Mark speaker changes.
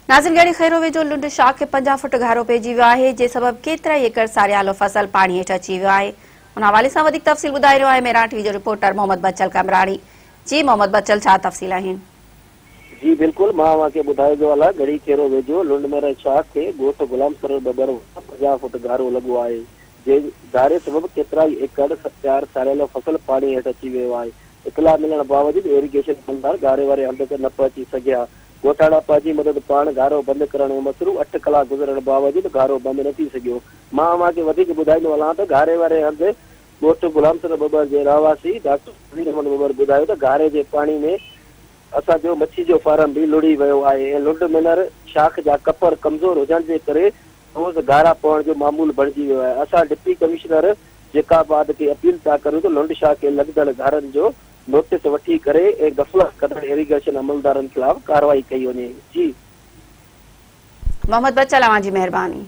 Speaker 1: ناظرين ڳڙهي خيرو ويجهو لنڊ شاخ کي 50 فوٽ گهارو پئجي ويو آهي جنهن سبب ڪيترائي ايڪڙ ساريالو فصل پاڻي هيٺ اچي ويو آهي ان حوالي سان وڌيڪ تفصيل ٻڌائي رهيو آهي ميران ٽي وي جو رپورٽر محمد بچل قمبراڻي جي محمد بچل ڇا تفصيل آهن.
Speaker 2: جي بلڪل مان اوهان کي ٻڌائي ٿو هلان ڳڙهي خيرو ويجهو لنڊ ميران شاخ کي ڳوٺ غلام سرور ٻٻر وٽان 50 فوٽ گهارو لڳو آهي جنهن گهاري سبب ڪيترائي ايڪڙ تيار ساريالو فصل پاڻي هيٺ اچي ويو آهي اطلاع ملڻ باوجود ايريگيشن عملدار گهاري واري هنڌ تي نه پهچي سگهيا ڳوٺاڻا پنهنجي مدد پاڻ گهارو بند ڪرڻ ۾ مصروف، اٺ ڪلاڪ گذرڻ باوجود گهارو بند نه ٿي سگهيو. مان اوهان کي وڌيڪ ٻڌائيندو هلان ته گهاري واري هنڌ ڳوٺ غلام سرور ٻٻر جي رهواسي ڊاڪٽر نذير احمد ٻٻر ٻڌايو ته گهاري جي پاڻي ۾ اسان جو مڇي جو فارم به لڙهي ويو آهي ۽ لنڊ مينر شاخ جا ڪپر ڪمزور هجڻ جي ڪري روز گهارا پوڻ جو معمول بڻجي ويو آهي. اسان ڊپٽي ڪمشنر جيڪب آباد کي اپيل ٿا ڪريون ته لنڊ شاخ کي لڳندڙ گهارن جو نوٽيس وٺي ڪري ۽ غفلت ڪندڙ ايريگيشن عملدارن خلاف ڪارروائي ڪئي وڃي. جي.
Speaker 1: محمد بچل اوهان جي مهرباني.